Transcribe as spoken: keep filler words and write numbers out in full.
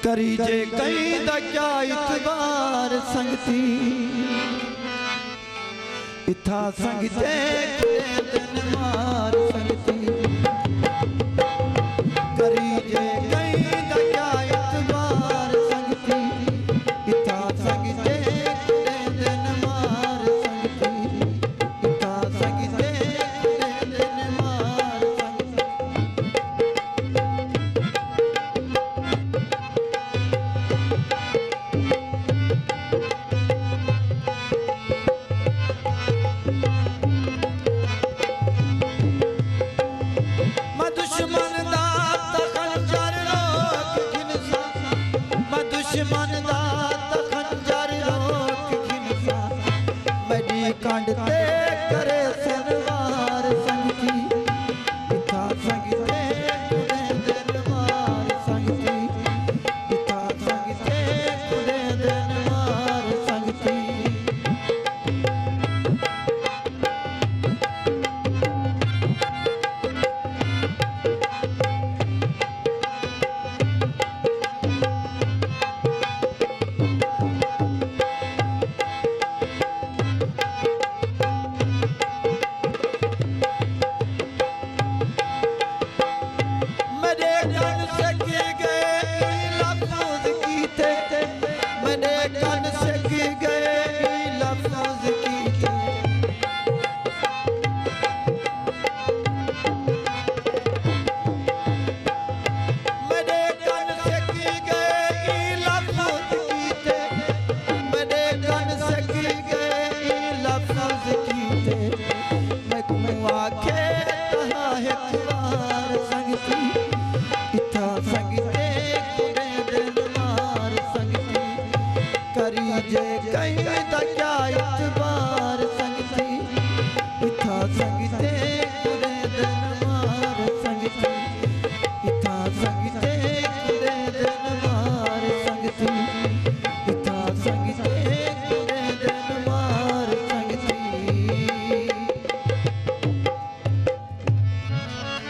کریجے کہیں دا کیا اعتبار سنگتی، اتھاں سنگتے کھڑے دن مار سنگتی۔ کریجے کہیں دا کیا اعتبار سنگتی، اتھاں سنگتے کھڑے دن مار سنگتی۔ اتھاں سنگتے کھڑے دن مار سنگتی۔ میں دشمن دا تاں خنجر روک گھنساں، میں دشمن دا تاں خنجر روک گھنساں، میݙی کنڈ تے